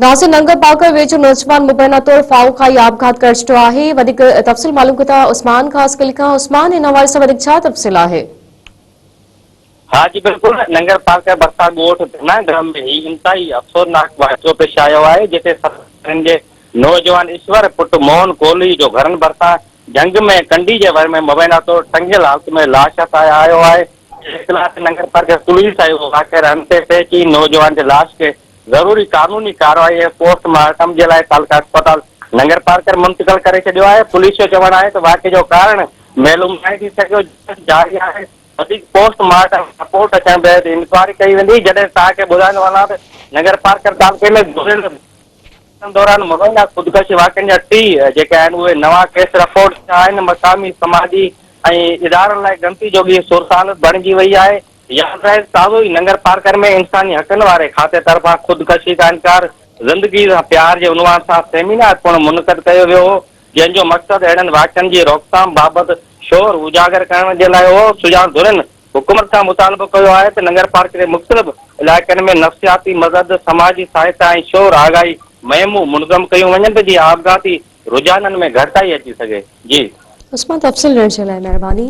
غازي ننگر پارڪر ويجهو نوجوان مبينا طور ڦاهو کائي آپگهات ڪري ڇڏيو آهي وڌيڪ تفصيل معلوم ڪندا عثمان خاصخيلي کان عثمان ان حوالي سان وڌيڪ ڇا تفصيل آهي. ها جي بلڪل ننگر پارڪر ڀرسان ڳوٺ ڌنا گرام ۾ هي انتهائي افسوسناڪ واقعو پيش آيو آهي جتي ستر ورهين جي نوجوان ايشور پٽ موهن ڪولهي جو گهرن ڀرسان جهنگ ۾ ڪنڊي جي ور ۾ مبينا طور ٽنگيل حالت ۾ لاش هٿ آيو آهي جنهن اطلاع تي ننگر پارڪر پوليس آئي اهو واقعي هنڌ تي پهچي نوجوان جي لاش کي ضروري قانوني ڪارروائي ۽ پوسٽ مارٽم جي لاء تعلقه اسپتال ننگرپارڪر منتقل ڪري ڇڏيو آهي، پوليس جو چوڻ آهي ته واقعي جو ڪارڻ معلوم ناهي ٿي سگهيو، جاچ جاري آهي، وڌيڪ پوسٽ مارٽم رپورٽ اچڻ بعد انڪوائري ڪئي ويندي، جڏهن ته توهان کي ٻڌائيندو هلان ته ننگرپارڪر تعلقي ۾ گذريل ڏينهن دوران مبينا خودڪشي واقعن جا ٽي جيڪي آهن اهي نوان ڪيس رپورٽ ٿيا آهن، مقامي سماجي ۽ ادارن لاء ڳڻتي جوڳي صورتحال بڻجي وئي آهي. ياد رهي ته تازو ئي ننگر پارڪر ۾ انساني حقن واري کاتي طرفان خودڪشي کان انڪار، زندگي سان پيار جي عنوان سان سيمينار پڻ منعقد ڪيو ويو هو، جنهن جو مقصد اهڙن واقعن جي روڪٿام بابت شعور اجاگر ڪرڻ جي لاء هو. سجاڻ ڌرين حڪومت کان مطالبو ڪيو آهي ته ننگر پارڪر جي مختلف علائقن ۾ نفسياتي مدد، سماجي سهائتا ۽ شعور آگاهي مهمون منظم ڪيون وڃن ته جيئن آپگهاتي رجحانن ۾ گهٽتائي اچي سگهي. جي. عثمان تفصيل ڏيڻ جي لاء مهرباني.